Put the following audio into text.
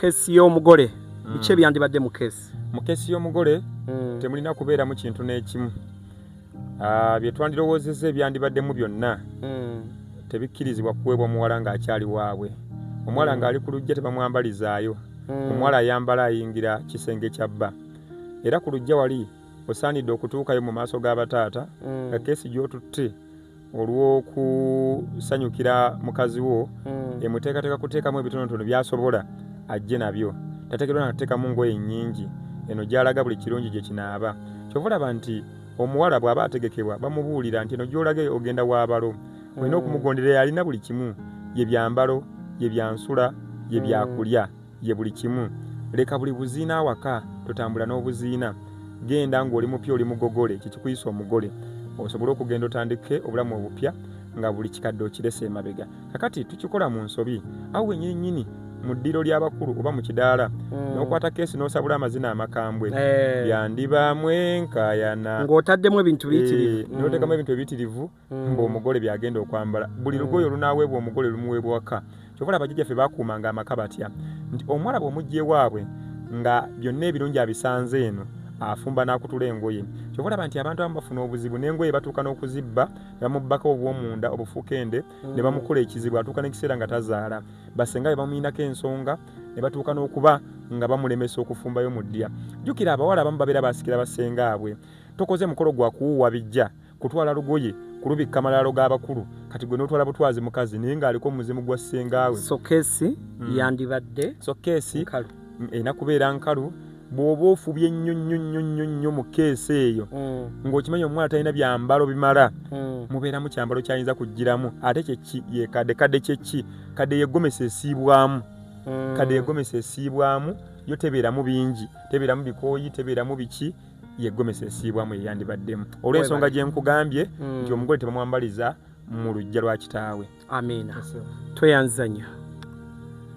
Keesi y'omugole, biki ebyandibadde mu keesi? Mu keesi y'omugole temulina kubeeramu kintu n'ekimu. Bye twandirowoozezza ebyandibaddemu byonna tebikkirizibwa kuweebwa muwala ng'akyali waabwe. Omuwala ng'ali ku luggya tebamwambalizaayo. Omuwala ayambala ayingira kisenge kya bba. Era ku luggya wali osaanidde okutuukayo mu maaso g'abataata nga keesi gy'otutte olw'okusanyukira mukazi wo emuteekateeka kuteekamu ebitonotono by'asobola ajje nabyo. Tateekeddwa nakuteekamu ngoye nnyingi, eno gy'alaga buli kirungi gye kinaaba. Kyova olaba nti omuwala bw'aba ategekebwa bamubuulira nti eno gy'olaga ogenda w'abalo, olina okumugondera, yalina buli kimu, ye byambalo, ye byansula, ye byakulya, ye buli kimu. Leka buli buziina awaka, totambula n'obuziina. Genda ng'oli mupya, oli mugogole, kikikuyisa omugole, osobole okugenda otandike obulamu obupya nga buli kikadde okirese emabega. Kakati tukikola mu nsobi awo wennyini nnyini mu ddiiro ly'abakulu oba mu kidaala, n'okwata keesi n'osabula amazina amakambwe, byandibaamu enkaayana, ng'otaddemu ebintu biyitirivu, n'oteekamu ebintu ebiyitirivu ng'omugole byagenda okwambala. Buli lugoye olunaaweebwa omugole lumuweebwa waka. Kyova olaba bajjajjaffe baakuumanga amaka batya nti omuwala bw'omujja ewaabwe nga byonna ebirungi abisanze eno, afumba n'akutula engoye. Kyova olaba nti abantu abamu bafuna obuzibu n'engoye batuuka n'okuzibba ne bamubbako obw'omunda obufuukende ne bamukola ekizibu, atuuka n'ekiseera nga tazaala. Basenga be bamuyinako ensonga ne batuuka n'okuba nga bamulemesa okufumbayo mu ddya. Jjukira abawala abamu babeera basikira basengaabwe. Tokoze mukolo gwa kuwuuwa bijja, kutwala lugoye kulubikka malaalo g'abakulu, kati gwe n'otwala butwazi mukazi naye ng'aliko omuzimu gwa ssengaawe. So keesi yandibadde so keesi erina kubeera nkalu. Bw'oba ofubye nnyo nnyo nnyo nnyo nnyo mu keesi eyo ng'okimanyi omuwala talina byambalo bimala, mubeeramu kyambalo kyayinza kugiramu, ate kyeki ye kadde. Kadde kyeki? Kadde yegomesa esiibwamu. Kadde yegomesa esiibwamu, yo tebeeramu bingi, tebeeramu bikooyi, tebeeramu biki, yegomesa esiibwamu yeyandibaddemu, olw'ensonga gye nkugambye nti omugole tebamwambaliza mu luggya lwa kitaawe. Amiina, tweyanza nnyo.